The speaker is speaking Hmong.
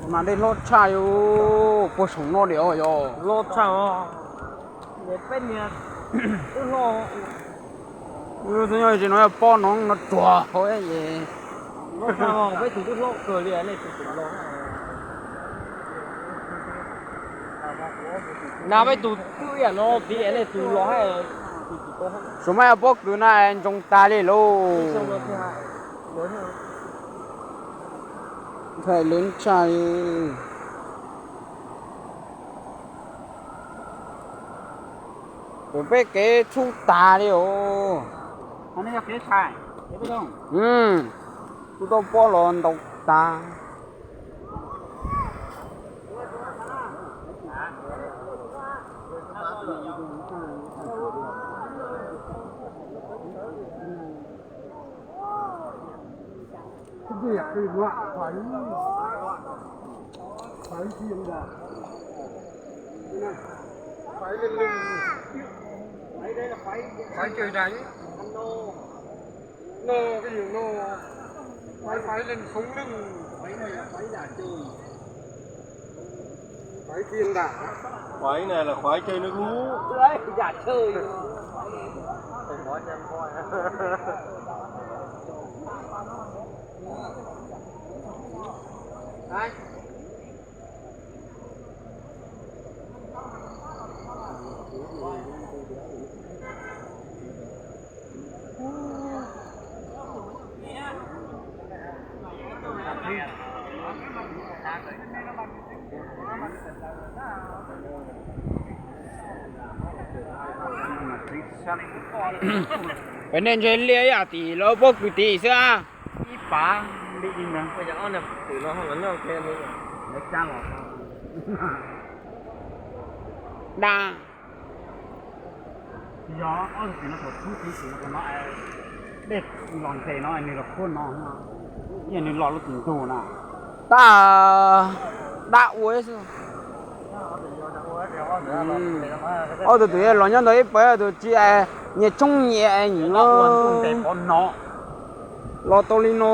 Tus no dej hlob tshaj li, puag saum no diam yog. Hlob tshaj os. Peb niag twb hlob. Xyov yog tsis no yog pob no no ruag hauv es. Hlob tshaj os, peb tus twb hlob kawg li nej tus tseem los. Na peb tus twb ib yam no tiag nej tus los hais. Suav mas yog pob kws na ntsoog tag li lauj. Ntshai lwv tshaj li. Tus peb kev tshub tag li os. Tshub tau pob los ntaus tag. Khoaiv ne los khoaiv caw nws kuj. Peb nej ntshe liaj ib yam tim lawv pob kws tim xwb. Ib pav li ntawd. Da. Yog ob tug tim no thaum tshub tib si no, dej los ntes no nws los khuab no, yog nws los lub tim ntug na. Tab dab ua xwb. Ob tug twb los nyob ntawd ib pab, tus tsis nyias tshoob nyias nyiam no. Los tau li no.